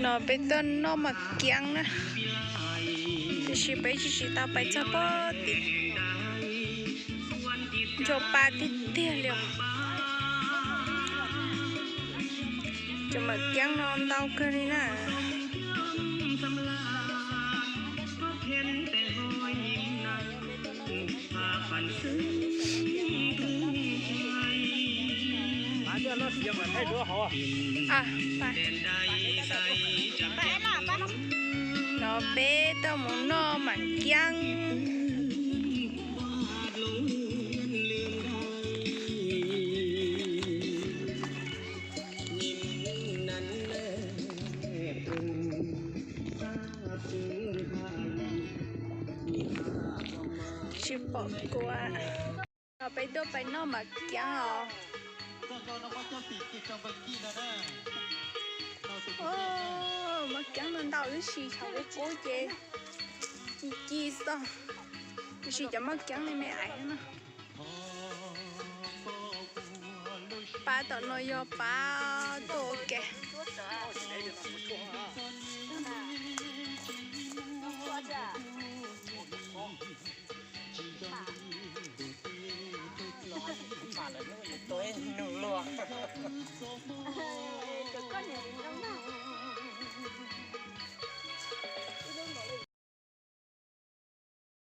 No peb tuaj noj mas kiab na, tiam sis peb tsis tsis tau pais txog pob tim, ntsuag pa tiag tiag li os. Cov mas kiab no ntau kawg li na. No peb tuaj mus noj mas kiab. Tsis pom kua. No peb tuaj pais noj mas kiab os. Mas kiab no ntau ib si, tshav kub kub ces ci ci xwb. Tiam sis cov mas kiab li me ais no. Pab tom no yog pab tuaj ua ke.